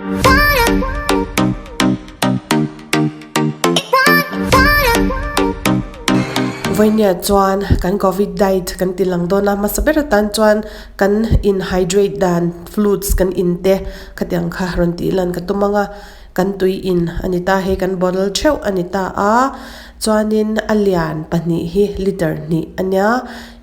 Vawinia chuan kan covid diet kan ti lang dawn a, hmasa ber atan chuan kan in hydrate dan fluids kan in te khatiang kha rawn tih lan ka tum ang a, kan tui in a ni ta, hei kan bottle theuh a ni ta a, chuanin a lian pahnih hi liter hnih a nia,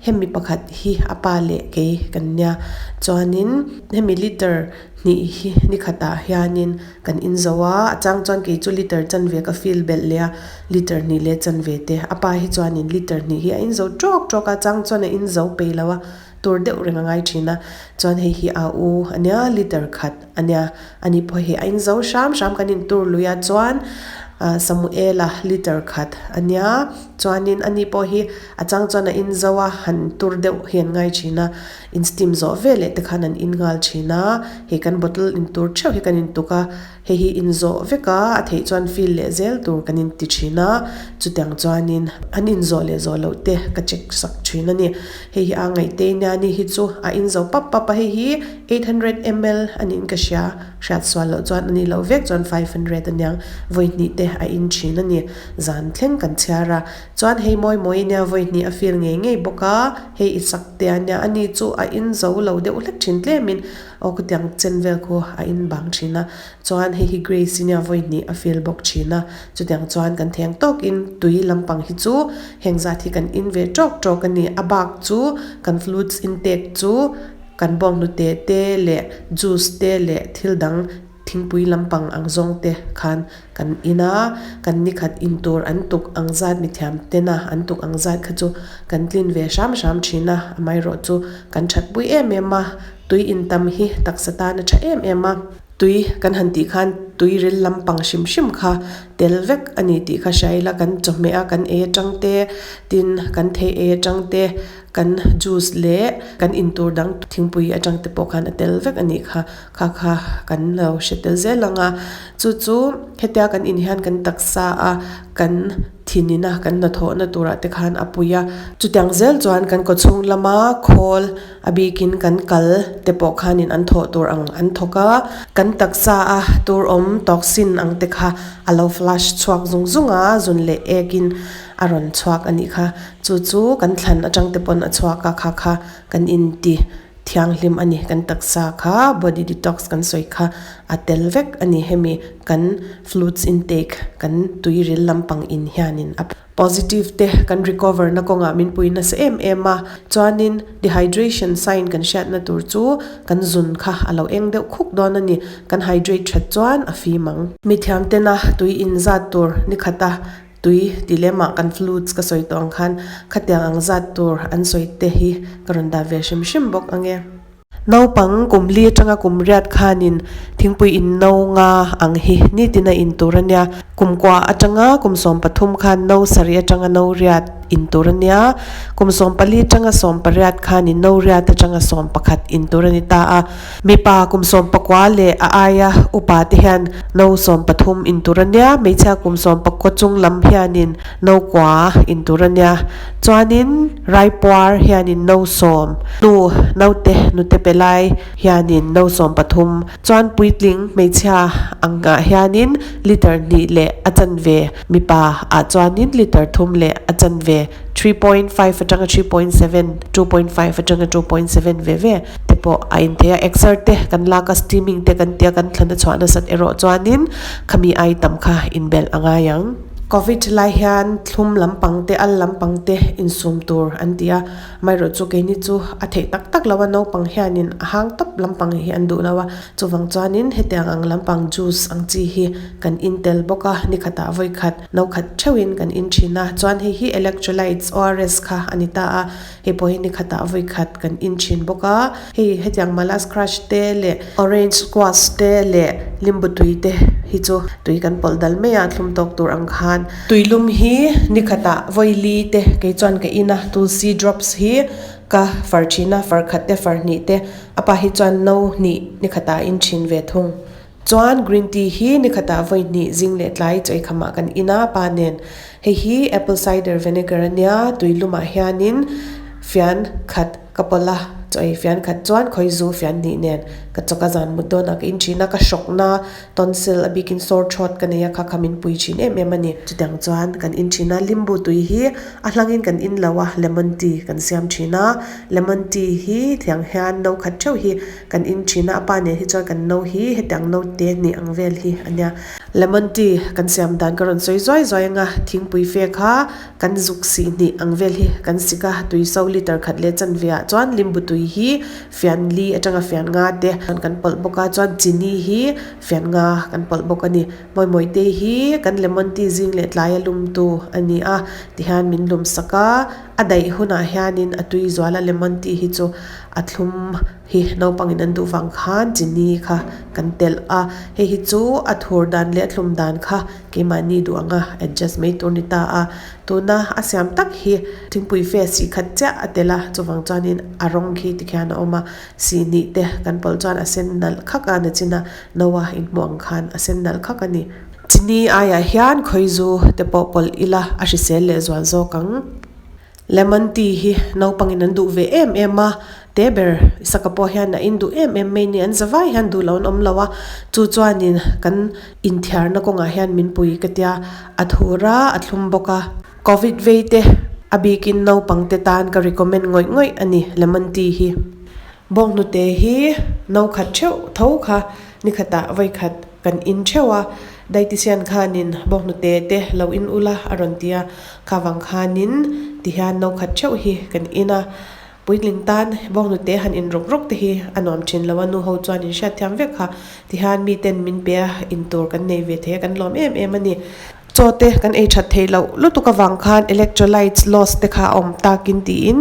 hemi pakhat hi a pa leh kei kan nia, chuanin hemi liter hnih hi ni khatah hianin kan in zo a, a chang chuan kei chu liter chanve ka fill belh leh a, liter hnih leh chanve te a pa hi chuanin liter hnih hi a in zo tawk tawk a, a chang chuan a in zo peih lo a, tur deuh reng a ngai thin a, chuan hei hi a u a nia liter khat a nia, ani pawh hi a in zo hram hram kan in tur lui a chuan ah Samuela liter khat a nia chuanin ani pawh hi a chang chuan a in zo a, han tur deuh hi an ngai thin a. In steam zawh veleh te khan an in nghal thin a, hei kan bottle in tur theuh hi kan in tuk a, hei hi in zawh vek a, a theih chuan fill leh zel tur kan in ti thin a, chutiang chuanin an in zawh leh zawh loh te ka check sak thin a ni. Hei hi a ngaihte nia ni hi chu a in zo pap pap a, hei hi 800 ml a niin ka hria, hriat sual loh chuan a nih loh vek chuan 500 a niang, vawi hnih te a in thin a ni, zan thleng kan chhiar a. Chuan hei mawi mawi nia vawi hnih a feel ngei ngei bawk a, hei i sak te a nia, ani chu a in zo lo deuh hlek thin tlemin aw khutiang chen vel khu a in bang thin a, chuan hei hi Grace i nia vawi hnih a feel bawk thin a, chutiang chuan kan theng tawkin tui lampang hi chu heng zat hi kan in ve tawk tawk a ni, a bak chu kan fluids intake chu kan bawnghnute te leh juice te leh thil dang Thingpui lampang ang zawng te khan kan in a, kan nikhat in tur an tuk ang zat mithiam tena an tuk ang zat kha chu kan tlin ve hram hram thin a, amaherawh chu kan thatpui em em a, tui in tam hi taksa tan a tha em em a. Tui kan han tih khan tui ril lampang hrim hrim kha tel vek a ni tih kha hria ila kan chawhmeh a kan ei atang te tin kan thei ei atang te kan juice leh kan intur dang thingpui atang te pawh khan a tel vek a nih kha kha kha kan lo hre tel zel ang a chu chu hetia kan in hian kan taksa a kan thin ina kan hnathawhna turah te khan a pui a chutiang zel chuan kan kawchhung lama khawl a bikin kan kal te pawh khanin an thawh tur ang an thawk a kan taksa a tur awm toxin ang te kha a lo flush chhuak zung zung a zun leh ekin a rawn chhuak a nih kha. Chu chu kan thlan atang te pawn a chhuak a, kha kha kan inti thianghlim a ni, kan taksa kha body detox kan sawi kha a tel vek a ni, hemi kan fluids intake kan tuiril lampang in hianin a positive te kan recover na kawngah min pui nasa em em a, chuanin dehydration sign kan hriatna tur chu kan zun kha a lo eng deuh khuk dawn a ni, kan hydrate that chuan a fim ang. Mithiam tena tui inzat tur ni khata Tui ti lemah kan fluids ka sawi tawh ang khan khatiang ang zat tur an sawi te hi ka rawn dah ve hrim hrim bawk ang e. Naupang kum li atanga kum riat khanin thingpui in no nga ang hi nitin a in tur a nia. Kum kua atanga kum 13 khan no sarih atanga no riat in tur a nia. Kum 14 atanga 18 khanin no riat atanga 11 in tur a ni ta a. Mipa kum 19 leh a aia upa te hian no 13 in tur a nia, hmeichhia kum 19 chung lam hianin no kua in tur a nia. Chuanin raipuar hianin no sawm, nu naute nute pe lai hianin no 13, chuan puitling hmeichhia angah hianin liter hnih leh a chanve, mipa ah chuanin liter thum leh a chanve. 3.5 atanga 3.7, 2.5 atanga 2.7 ve ve te pawh a inthei a, exer te kan lak a steaming te kan tia kan thlan a chhuah nasat erawh chuanin khami ai tam kha inbelh a ngai ang. Covid lai hian thlum lampang te al lampang te insum tur an ti a, amaherawh chu keini chu a theih tak tak lo a, naupang hianin a hang tawp lampang hi an duh lo a, chuvang chuanin hetiang ang lampang juice ang chi hi kan intel bawk a, nikhatah vawikhat No khat theuhin kan in thin a, chuan hei hi electrolytes, ORS, kha a ni ta a, hei pawh hi ni khatah vawi khat kan in thin bawk a, hei hetiang malas crush te leh orange squash te leh limbu tui te hi chu tui kan pawlh dal mai a, thlum tawk tur ang khan. Tuilum hi ni khatah vawi li te kei chuan ka in a, tulsi drops hi ka far thin a, far khat te far hnih te a pa hi chuan no hnih ni khatah a in thin ve thung. Chuan green tea hi nikhatah vawi hnih zing leh tlai chawi khamah kan in a, pa nen. Hei hi apple cider vinegar a nia, tui lumah hianin fian khat ka pawlh a, chawi fian khat chuan khawizu fian hnih nen Ka chawka zan mut dawnah ka in thin a, ka hrawkna tonsil a bikin sore throat ka nei a, kha kha min pui thin em em a ni. Chutiang chuan kan in thin a, limbu tui hi a hlangin kan in lo a, lemon tea kan siam thin a, lemon tea hi thiang hian no khat theuh hi kan in thin a, a pa nen hi chuan kan no hi hetiang no te hnih ang vel hi a nia. Lemon tea kan siam dan ka rawn sawi zuai zuai ang a, thingpui fe kha kan zuk sih hnih ang vel hi kan sik a, tui so liter khat leh chanve ah chuan limbu tui hi fian li atanga fian nga te kan pawlh bawk a, chuan chini hi fian nga kan pawlh bawk a ni. Mawimawite te hi kan lemon tea zing leh tlai a lum tu a ni a, tihian min lum sak a, a daih hunah hianin a tui zual a lemon tea hi chu a thlum hi naupangin an duh vang khan chini kha kan telh a, hei hi chu a thur dan leh a thlum dan kha keimahni duh anga adjust mai tur ni ta a, tuna a siam tak hi thingpui fe sih khat chiah a telh a, chuvang chuanin a rawng khi tikhian a awm a, sih hnih te kan pawlh chuan a sen nalh khak a nachina Noa inhmuh ang khan a sen nalh khak a ni. Chini aiah hian khawizu te pawh pawlh ila a hrisel leh zual zawk ang. Lemon tea hi naupangin an duh ve em em a, te ber Isaka pawh hian a in duh em em mai ni, an zavai hian duh lo an awm lo a, chu chuanin kan inthiarna kawngah hian min pui ka tia, a thur a, a thlum bawk a. Covid vei te a bikin naupang te tan ka recommend ngawih ngawih a ni lemon tea hi. Bawnghnute hi no khat theuh tho kha nikhatah vawi khat kan in theuh a, dietitian khanin bawnghnute te lo in ula a rawn ti a, kha vang khanin tihian no khat theuh hi kan in a, puitling tan bawnghnute han in rawk rawk te hi a nuam thin lo a, nu ho chuan in hriatthiam vek kha tihian miten min pe a, in tur kan nei ve thei a kan lawm em em a ni. Chaw te kan ei that theih loh lutuk avang khan electrolytes loss te kha a awm takin tiin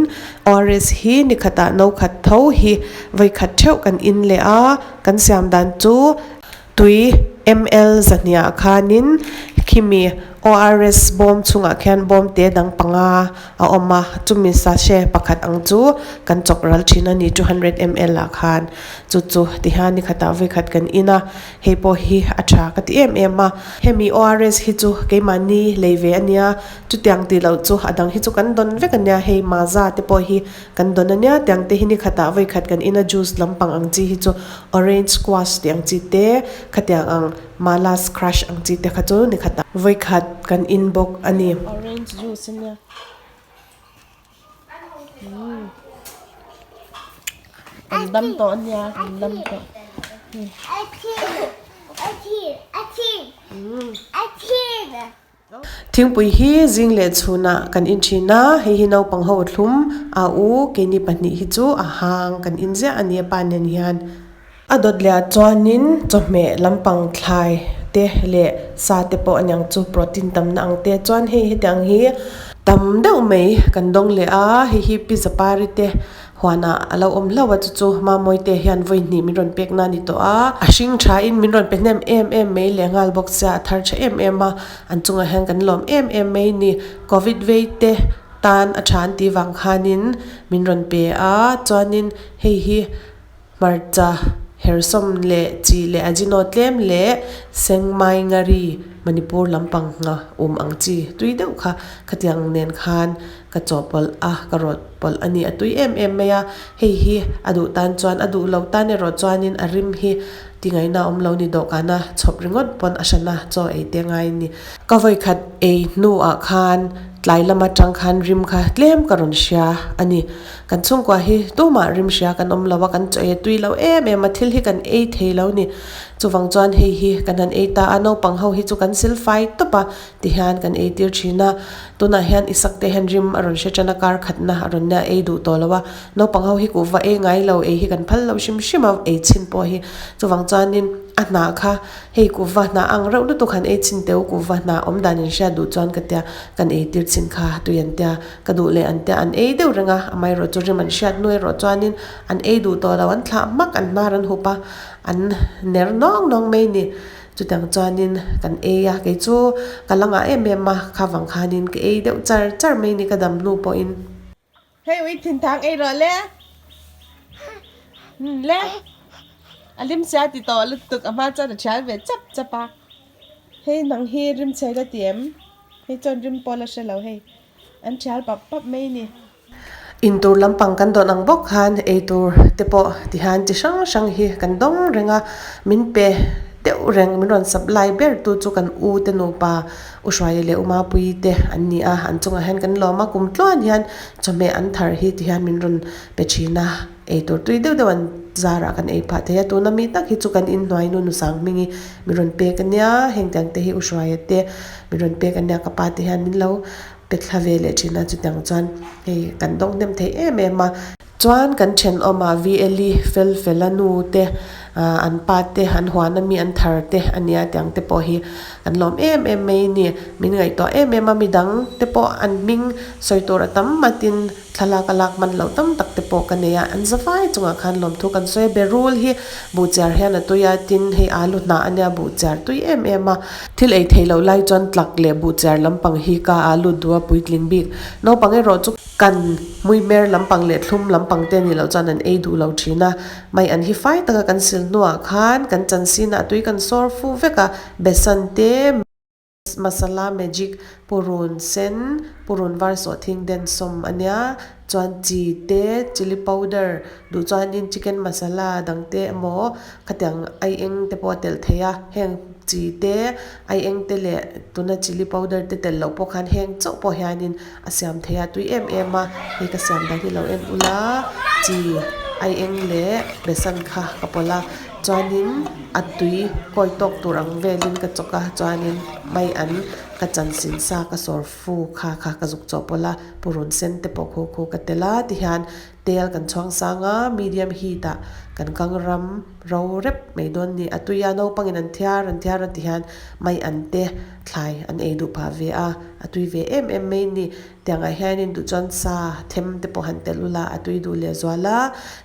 ORS hi ni khatah no khat tho hi vawi khat theuh kan in leh a, kan siam dan chu tui ml zahniah khanin khimi ORS bawm chungah khian bawm te dang panga a awm a, chumi sachet pakhat ang chu kan chawk ral thin a ni 200 ml ah khan chu chu tihian ni khatah vawi khat kan in a. Hei pawh hi a tha ka ti em em a, hemi ORS hi chu keimahni lei ve a nia, chutiang tih loh chu a dang hi chu kan dawn vek a nia, hei Maaza te pawh hi kan dawn a nia, tiang te hi ni khatah vawi khat kan in a juice lampang ang chi hi chu orange squash tih ang chi te, khatiang ang Mala's crush ang chi te kha chu ni khatah vawi khat kan in bawk a ni. Orange juice a nia. An dam tawh a nia an dam tawh. Thingpui hi zing leh chhunah kan in thin a, hei hi naupang ho thlum a u keini pahnih hi chu a hang kan in ziah a ni a pa nen hian. A dawt leh ah chuanin chawhmeh lampang thlai te leh sa te pawh aniang chu protein tamna ang te chuan hei hetiang hi tam deuh mai kan dawng leh a hei hi pizza pari te huanah a lo awm hlauh a chu chu Mamawi te hian vawi hnih min rawn pek na a ni tawh a a hring tha in min rawn pe hnem em em mai leh nghal bawk sia a thar tha em em a an chungah hian kan lawm em em mai a ni covid vei te tan a tha an tih vang khanin min rawn pe a chuanin hei hi. Hmarcha, Hersawm leh chi leh Ajino tlem leh Sengmai Ngari, Manipur lampang nga um ang chi tui deuh kha khatiang nen khan ka chawhpawlh a, ka rawt pawlh a ni. A tui em em mai a, hei hi a duh tan chuan a duh loh tan erawh chuanin a rim hi tingaihna a awm lo ni dawhkana chhawp ringawt pawn a hrana chaw ei te ngai a ni. Ka vawikhat ei hnuah khan tlai lam atang khan rim kha tlem ka rawn hria a ni. Kan chhungkua hi tumah rim hria kan awm lo a, kan chaw ei a tui lo em em a, thil hi kan ei thei lo ni. Chuvang chuan hei hi kan han ei ta a, naupang ho hi chu kan sil fai tawp a tihian kan ei tir thin a. Tunah hian Isak te hian rim a rawn hre tan a, kar khatna a rawn nia ei duh tawh lo a. Naupang ho hi kuhva ei ngai lo, ei hi kan phal lo hrim hrim a, ei chhin pawh hi. Chuvang chuanin a hnah kha hei kuhva hnah ang reuh lutuk han ei chhin teh u, kuhva hnah awm dan in hriat duh chuan ka tia kan ei tir chhin kha tui an tia. Ka duh leh an tia an ei deuh reng a, amaherawh chu rim an hriat hnu erawh chuanin an ei duh tawh lo, an thlah hmak, an hnar an hup a, an ner nawng nawng mai ni. Chutiang chuanin kan ei a, kei chu ka la ngah em em a, kha vang khanin ka ei deuh char char mai ni ka dam hnu pawhin. Hei ui thinthang ei rawh le. Le. A lim sia ti tawh lutuk a hma chuan a thial ve chap chap a. Hei nang hi rim chhe la ti em? Hei chuan rim pawh la hre lo hei. An thial pap pap mai ni. Intur lampang kan dawn ang bawk khan eitur te pawh tihian chi hrang hrang hi kan dawng reng a, min pe deuh reng min rawn supply ber tu chu kan u te nupa U Hruaia leh U Mapuii te an ni a, an chungah hian kan lawm a, kum tluan hian chawhmeh an thar hi tihian min rawn pe thin a, eitur tui deuh deuh an zarah kan ei phah thei a, tuna mi tak hi chu kan inhnuai nu nusang hmingi min rawn pek a nia, heng tiang te hi U Hruaia te min rawn pek a nia ka pa te hian min lo pe thla ve leh thin a, chutiang chuan hei kan dawng hnem thei em em a. Chuan kan thenawmah VLE fel fel a nu te an pa te an huan ami an thar te a nia tiang te pawh hi an lawm em em mai a ni. Min ngaihtuah em em a midang te pawh an hming sawi tur a tam matin thlalak a lak hman loh tam tak te pawh ka nei a, an zavai chungah khan lawmthu kan sawi a, berul hi buhchiar hian a tui a, tin hei alu hnah a nia buhchiar tui em em a. Thil ei theih loh lai chuan tlak leh buhchiar lampang hi ka a lut duh a puitling bik. Naupang erawh chu kan hmuihmer lampang leh thlum lampang te nih loh chuan an ei duh lo thin a. Mai an hi fai taka kan sil hnuah khan kan chansin ah tui kan sawr fu vek a, besan te, masala magic, purun sen, purun var sawh thing den sawm a nia, chuan chi te, chilli powder duh chuanin chicken masala dang te emaw khatiang aieng te pawh a telh thei a, heng chi te, aieng te leh tuna chilli powder te telh loh pawh khan heng chauh pawh hianin a siam thei a tui em em a, hei ka siam dan hi lo en ula chi aieng leh besan kha ka pawlh a chuanin a tui kawi tawk tur ang velin ka chawk a chuanin mai an ka chan sin sa ka sawr fu kha kha ka zuk chawh pawlh a purun sen te pawh khu khu ka tel a tihian tel kan chhuang sang a medium heat ah kan kang ram ro rep mai dawn a ni a tui a naupangin an thiar an thiar a tihian mai an te thlai an ei duh phah ve a a tui ve em em mai a ni tiangah hianin duh chuan sa them te pawh han telh ula a tui duh leh zual a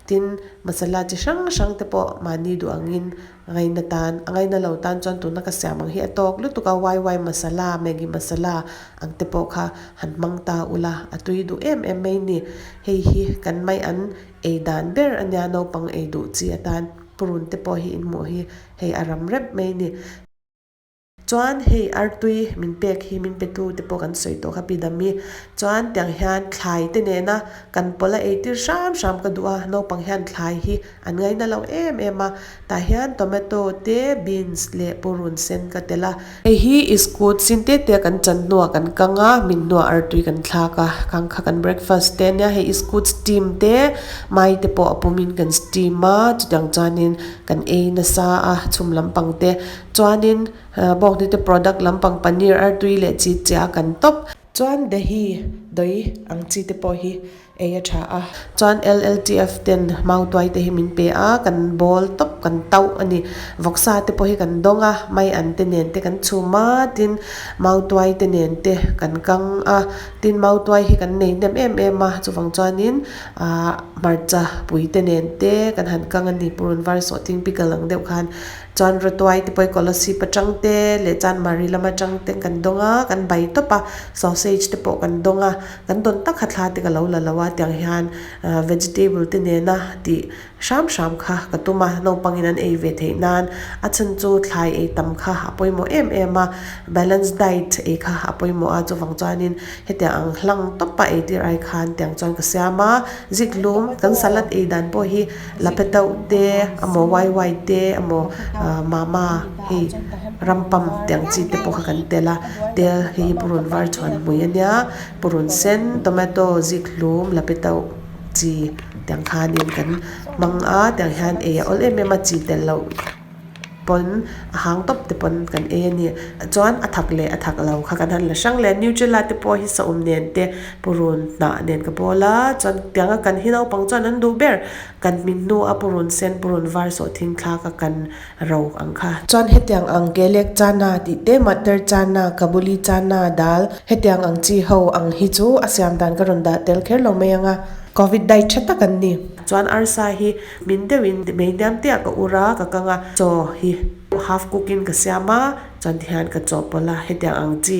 tin masala chi hrang hrang te pawh mahni duh angin ngaina tan a ngaina lo tan chuan tuna ka siam ang hi a tawk lutuk a wai wai masala maggi masala ang te pawh kha han hmang ta ula a tui duh em em mai a ni hei hi kan mai an ei dan ber a nia naupang ei duh chi atan purun te pawh hi inhmuh hi hei a ram rep mai a ni. Chuan hei artui min pek hi min pe tu te pawh kan sawi tawh kha pi Dami. Chuan tiang hian thlai te nena kan pawlh a eitir hram hram ka duh a, naupang hian thlai hi an ngaina lo em em a. Tah hian tomato te beans leh purun sen ka tel a. Hei hi iskut sin te te kan chan hnuah kan kang a, min hnuah artui kan thlak a, kang kha kan breakfast te ania. Hei iskut steam te mai te pawh a pumin kan steam a, chutiang chuanin kan ei nasa a chhum lampang te. Chuanin bawnghnute product lampang paneer artui leh chi chiah a kan tawp. Chuan dahi dawi ang chi te pawh hi ei a tha a. Chuan LLTF ten mautuai te hi min pe a, kan bawl tawp kan tauh a ni. Vawksa te pawh hi kan dawng a, mai an te nen te kan chhum a, tin mautuai te nen te kan kang a, tin mautuai hi kan nei hnem em em a, chuvang chuanin ahh hmarcha pui te nen te kan han kang a ni, purun var sawh thing pickle ang deuh khan. Chuan Rawtuai te pawh hi Kolasib atang te leh Chanmari lam atang te kan dawng a, kan bai tawp a, sausage te pawh kan dawng a, kan dawn tak kha thla te ka lo la lo a, tiang hian vegetable te nena tih hram hram kha ka tum a, naupangin an ei ve theih nan a chhan chu thlai ei tam kha a pawimawh em em a, balance diet ei kha a pawimawh a, chuvang chuanin hetiang ang hlang tawpa ei tir ai khan tiang chuan ka siam a, ziklum kan salad ei dan pawh hi. Lapetauh te emaw wai wai te emaw mama hei rampam tih ang chi te pawh kha kan tel a tel hei hi purun var chhuan hmui a nia purun sen tomato zikhlum lapetauh chi tiang khanin kan hmang a tiang hian ei a awl em em a chi tel loh. Pawn a hang tawp te pawn kan ei a ni. Chuan a thak leh a thak lo kha kan han la hrang leh a. Nutella te pawh hi saum nen te purun hnah nen ka bawl a. Chuan tianga kan hi naupang chuan an duh ber. Kan hmin hnu a purun sen purun var sawh thing thlak a kan ro ang kha. Chuan hetiang ang kelek chana tih te matar chana kabuli chana dal hetiang ang chi ho ang hi chu a siam dan ka rawn dah tel kher lo mai ang a. Covid diet tha tak an ni. Chuan arsa hi Min deuhin mei hniam te ah ka ur a, ka kang a, chaw hi half cook in ka siam a, chuan tihian ka chaw pawlh a, hetiang ang chi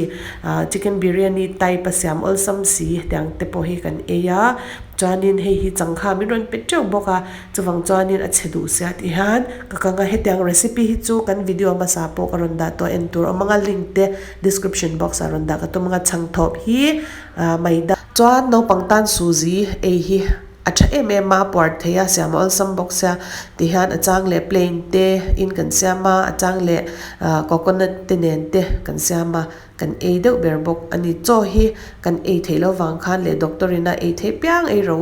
ah chicken biryani type a siam awlsam si hetiang te pawh hi kan ei a, chuanin hei hi changkha min rawn pe teuh bawk a, chuvang chuanin a chhe duh sia tihian ka kang a, hetiang recipe hi chu kan video hmasa pawh ka rawn dah tawh en tur awm ang a, link te description box ah rawn dah ka tum ang a, chhangthawp hi ah maida. Chuan naupang tan suzi ei hi a tha em em a, puar thei a, siam a awlsam bawk sia tihian a chang leh plain te in kan siam a, a chang leh ah coconut te nen te kan siam a, kan ei deuh ber bawk a ni. Chaw hi kan ei theih loh vang khan leh doctor in a ei theih piang ei ro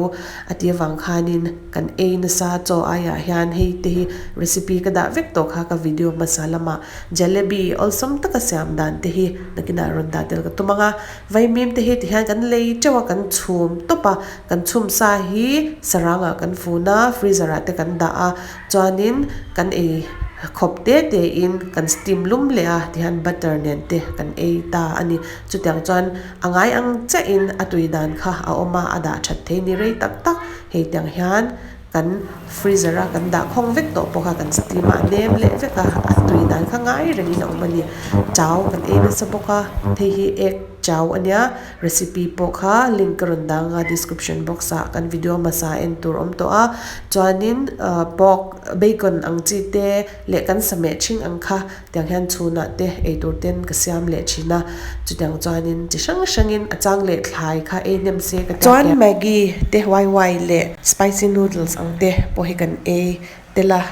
a tih avang khanin kan ei nasa chaw aiah hian hei te hi recipe ka dah vek tawh kha ka video hmasa lamah jalebi awlsam taka siam dan te hi nakinah rawn dah tel ka tum ang a. Vaimim te hi tihian kan lei teuh a kan chhum tawp a, kan chhum sa hi sarangah kan fun a, freezer ah te kan dah a, chuanin kan ei khawp te te in kan steam lum leh a tihian butter nen te kan ei ta a ni. Chutiang chuan a ngai ang chiah in a tui dan kha a awm a, a dah that thei ni rei tak tak hei tiang hian kan freezer a kan dah khawng vek tawh pawh kha kan steam a a nem leh vek a, a tui dan kha ngai rengin a awm a ni. Chau kan ei nasa bawk a, hei hi egg chau a nia, recipe pawh kha link ka rawn dang a description box ah kan video hmasa en tur awm tawh a, chuanin ah pork bacon ang chi te leh kan sameh thing ang kha tiang hian chhunah te eitur ten ka siam leh thin a, chutiang chuanin chi hrang hrangin a chang leh thlai kha ei hnem se ka tia Chuan Maggi te wai wai leh spicy noodles ang te pawh hi kan ei tel a,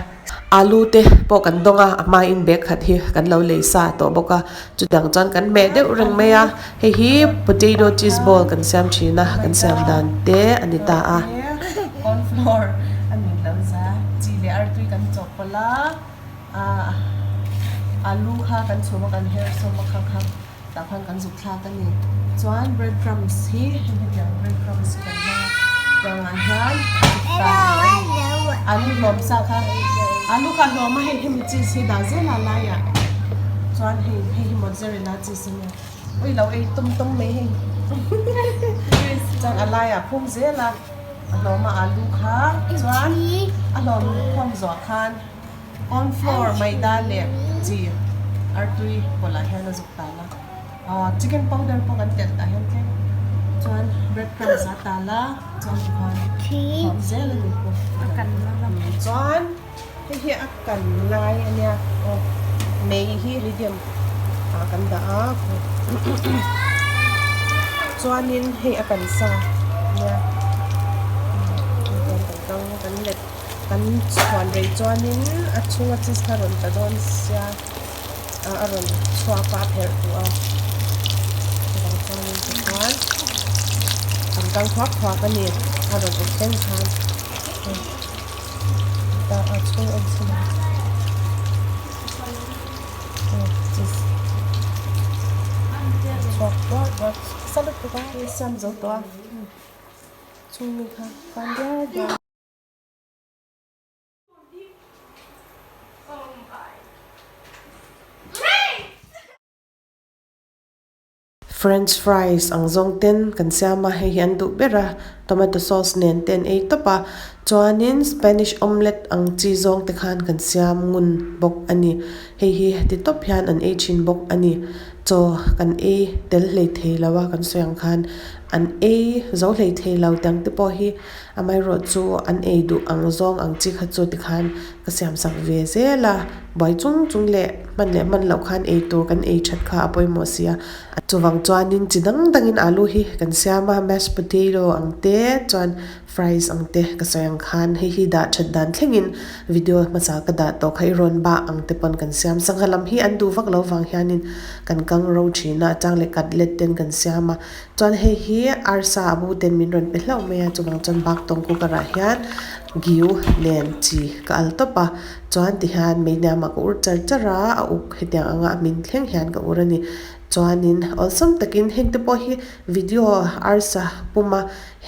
alu te pawh kan dawng a, a hmain bag khat hi kan lo lei sa tawh bawk a, chutiang chuan kan hmeh deuh reng mai a, hei hi potato cheese ball kan siam thin a, kan siam dan te a ni ta a. Corn flour a nih loh za, chi leh artui kan chawhpawlh a. Ah alu kha kan chhum a kan her sawm a kha kha tah khan kan zuk thlak a ni chuan bread crumbs hi hei hetiang bread crumbs hi kan hmang a tiangah hian alu hlawm sa kha alu kha hlawm a hei hemi cheese hi dah zel a laiah chuan hei hei hi mozzarella cheese a nia ui lo ei tum tum mai hei chuan a laiah phum zel a a hlawm a alu kha chuan a hlawm khawm zawh khan. Corn flour maida leh chi artui pawlh ah hian a zuk tal a, ah chicken powder pawh kan telh tah hian tlem chuan bread crumbs a tal a chuan tikhan thuam zel a ni chuan hei hi a kan lai a nia aw mei hi medium ah kan dah a chuanin hei a kan sa a nia kan kang kan let. Kan chhuan rei chuanin a chhunga cheese kha a rawn tla dawn sia ah a rawn chhuak a a pherh duh a chuvang chuanin tikhan an kang thuak thuak a ni a rawn uk thleng khan ta a chhung en chhin ang aw cheese chhuak duak duak sa lutuk a siam zo tawh a chhung mi kha khan diar diar. French fries ang zawng ten kan siam a, hei hi an duh ber a, tomato sauce nen te an ei tawp a, chuanin spanish omelette ang chi zawng te khan kan siam ngun bawk a ni, hei hi ti tawp hian an ei thin bawk a ni, chaw kan ei tel hlei thei lo a kan sawi ang khan an ei zo hlei thei lo tiang te pawh hi. Amaherawhchu an ei duh ang zawng ang chi kha chu tikhan ka siam sak ve zel a, buai chung chung leh hman leh hman loh khan ei tur kan ei that kha a pawimawh si a. Chuvang chuanin chi dang dangin alu hi kan siam a, mashed potato ang te chuan fries ang te ka sawi ang khan hei hi dah that dan thlengin video hmasa ka dah tawh kha i rawn bah ang te pawn kan siam. Sangha lam hi an duh vak lo vang hianin kan kang ro thin a, chang leh cutlet ten kan siam a. Chuan hei hi arsa a bu ten min rawn pe hlauh mai a chuvang chuan baktawng cooker ah hian giu nen chi ka al tawp a chuan tihian mei hniamah ka ur char char a a uk hetiang anga a hmin thleng hian ka ur a ni chuanin awlsam takin heng te pawh hi video arsa puma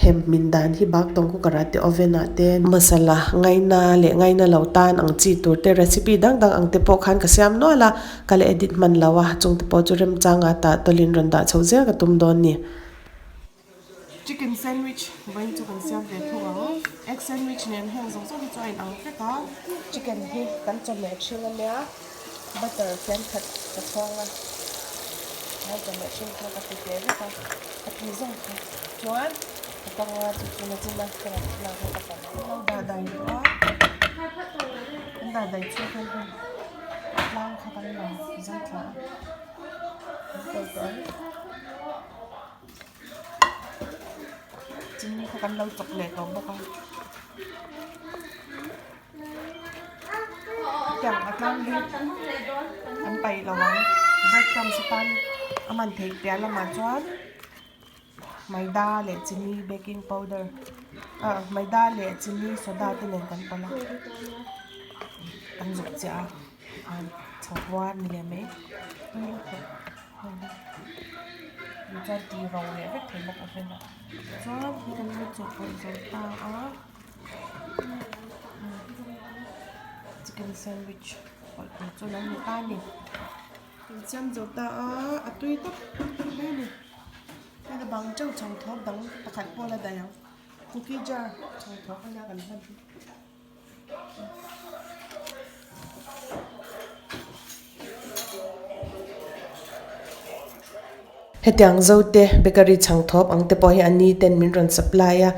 hem hmin dan hi baktawng cooker ah te oven ah te masala ngaina leh ngaina lo tan ang chi tur te recipe dang dang ang te pawh khan ka siam nual a. Ka la edit hman lo a, chung te pawh chu remchanga tah tawlhin rawn dah chho zel ka tum dawn ni. Chicken sandwich vawiin chu kan siam ve thung ang. Egg sandwich nen heng zawng zawng hi chu a inang vek a. Chicken hi kan chawhmeh hring a nia, butter fian khat ka chhuang a, kan chawhmeh hring kha ka ti ve vek a, ka ti zawng kha chuan ka kang a chu chu na chin a ka rawn thlalak kha ka pan a. Lo dah dai tawh a, kan dah dai chhung khan hei. Tlang kha kan la zai thla a an kal tawh ang. Chini kha kan lo chawk leh tawh bawk a. Tiang a tlang hi an paih lo ang bread crumbs atan a man theih piah lamah chuan maida leh chini baking powder ah maida leh chini soda te nen kan pawlh a an zuk chiah a ah chho var ni leh mai tui lutuk chuan ti ro leh vek thei bawk oven ah chuan hei kan lo chawhpawlh zo ta a. Chicken sandwich pawlh tur chu lo ni ta a ni kan siam zo ta a a tui tawp mai a ni heta bang teuh chho thawk dang pakhat pawh la daih ang cookie jar chho thawk ania kan hman hi. Hetiang zote bakery chhang thawp ang te pawh hi a ni ten min rawn supply a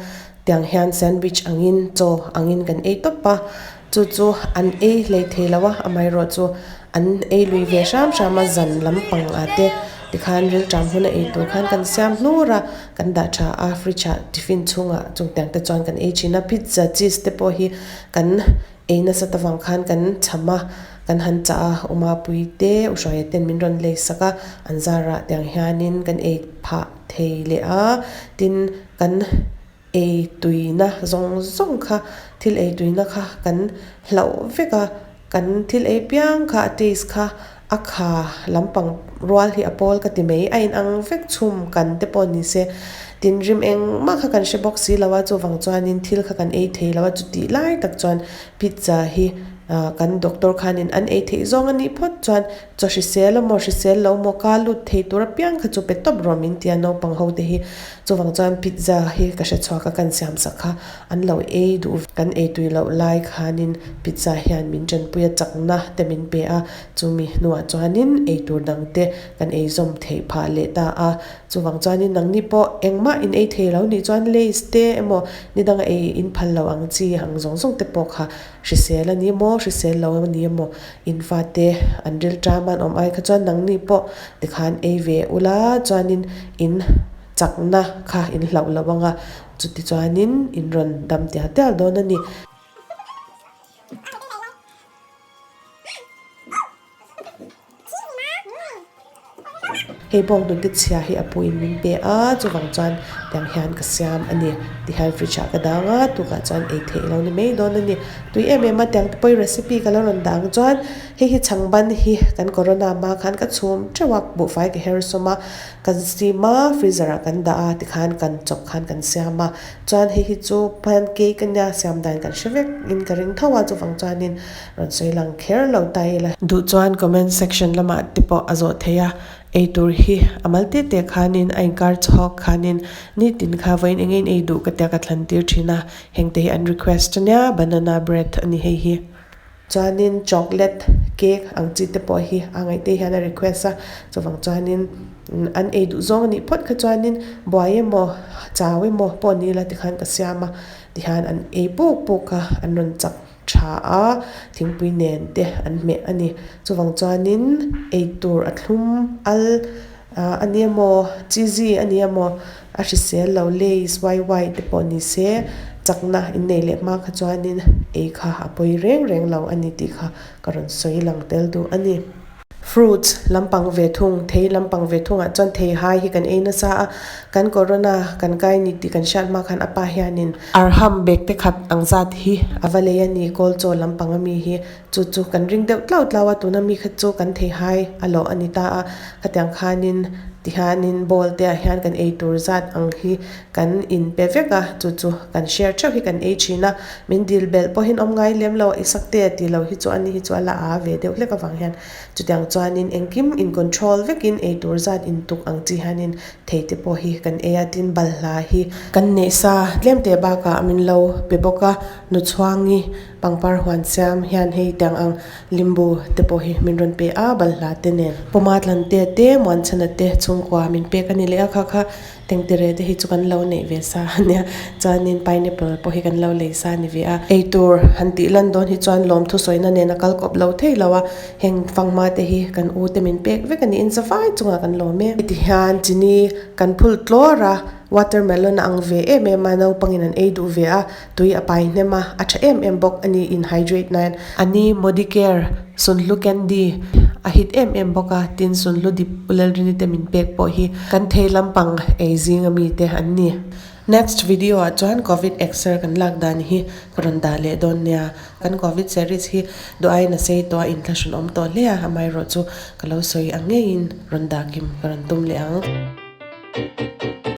tiang hian sandwich angin chaw angin kan ei tawp a chu chu an ei hlei thei lo a amaherawhchu an ei lui ve hram hram a zan lampang ah te tikhan rilṭam huna ei tur khan kan siam hlur a kan dah tha a fridge ah tiffin chhungah chung tiang te chuan kan ei thin a pizza cheese te pawh hi kan ei nasa ta vang khan kan cham a kan han chah a Uma pui te U Hruaia ten min rawn lei sak a an zarah tiang hianin kan ei phah thei leh a tin kan ei tuina zawng zawng kha thil ei tuina kha kan hlauh vek a kan thil ei piang kha a taste kha a kha lampang rual hi a pawl ka ti mai a inang vek chhum kan te pawh ni se tin rim engmah kha kan hre bawk si lo a chuvang chuanin thil kha kan ei thei lo a chutih lai tak chuan pizza hi ah kan doctor khanin an ei theih zawng a nih phawt chuan chaw hrisel emaw hrisel lo maw ka lut thei tur apiang kha chu pe tawp rawh min ti a naupang ho te hi chuvang chuan pizza hi ka hre chhuak a kan siam sak kha an lo ei duh kan ei tui loh lai khanin pizza hian min tanpui a chakna te min pe a chumi hnuah chuanin ei tur dang te kan ei zawm theih phah leh ta a chuvang chuanin nangni pawh engmah in ei thei lo nih chuan lays te emaw ni danga ei in phal lo ang chi ang zawng zawng te pawh kha Hrisel a ni maw, hrisel lo a ni maw, in fate an ril ṭam an awm ai kha chuan nangni pawh tikhan ei ve ula chuanin in chakna kha in hlauh lo ang a, chuti chuanin in rawn dam tial tial dawn a ni. Hei bawng hnute chhia hi a puiin min pe a, chuvang chuan tiang hian ka siam a ni. Tihian fridge ah ka dang a, tukah chuan ei theih lo ni mai dawn a ni. Tui em em a tiang te pawhin recipe ka lo rawn dah ang chuan hei hi chhang ban hi kan corona hma khan ka chhum teuh a, buhfai ka her sawm a, kan steam a, freezer ah kan dah a, tikhan kan chawp khan kan siam a. Chuan hei hi chu pancake a nia siam dan kan hre vek in ka ring tho a, chuvang chuanin Rawn sawi lang kher lo ta ila. Duh chuan comment section lamah te pawh a zawh theih a, eitur hi a mal te te khanin a inkar chhawk khanin nitin kha vawiin eng in ei duh ka tia ka thlan tir thin a, heng te hi an request ania banana bread a ni hei hi. Chuanin chocolate cake ang chi te pawh hi a ngaih te hian a request a, chuvang chuanin an ei duh zawng a nih phawt kha chuanin buai emaw chau emaw pawh ni ila tikhan ka siam a, tihian an ei puk puk a an rawn chak. tha a, thingpui nen te an hmeh a ni. Chuvang chuanin eitur a thlum al ah a nia maw cheesy a nia maw a hrisel lo lays wai wai te pawh ni se chakna in nei leh hma kha chuanin ei kha a pawi reng reng lo a ni tih kha ka rawn sawi lang tel duh a ni. Fruits lampang ve thung, thei lampang ve thungah chuan thei hai hi kan ei nasa a, kan corona kan kai ni tih kan hriat hma khan a pa hianin arham bag te khat ang zat hi a va lei a ni, kawl chaw lampang ami hi chu chu kan ring deuh tlau tlau a, tuna mi kha chu kan thei hai a lawh a ni ta a, khatiang khanin tihianin bowl te ah hian kan ei tur zat ang hi kan in pe vek a, chu chu kan share theuh hi kan ei thin a, min dil belh pawhin awm ngai lem lo, i sak te a tih loh hi chu ani hi chu a la a ve deuh hlek avang hian chutiang chuanin engkim in control vekin ei tur zat in tuk ang chi hianin thei te pawh hi kan ei a, tin balhla hi kan neih sa tlem teh bakah min lo pe bawk a, nuchhuangi pangpar huan siam hian hei tiang ang limbu te pawh hi min rawn pe a, balhla te nen pawma tlante te muanchhana te chhungkua min pek a ni leh a kha kha. Tengtere te hi chu kan lo neih ve sa a nia chuanin pineapple pawh hi kan lo lei sa a ni ve a. Eitur han tih lan dawn hi chuan lawmthu sawina nen a kal kawp lo thei lo a, heng fanghma te hi kan u te min pek vek a niin zavai chungah kan lawm e. Heti hian chini kan phul tlawr a. Watermelon a ang ve em em a naupangin an ei duh ve a tui a pai hnem a a tha em em bawk a ni in hydrate nan a ni modicare sunhlu candy a hit em em bawk a tin sunhlu dip ulelrini te min pek pawh hi kan thei lampang ei zing ami te an ni. Next video ah chuan covid exer kan lak dan hi ka rawn dah leh dawn nia kan covid series hi duh aiin a sei tawh a inthlahrun awm tawh hle a amaherawh chu ka lo sawi ang ngeiin rawn dah kim ka rawn tum leh ang.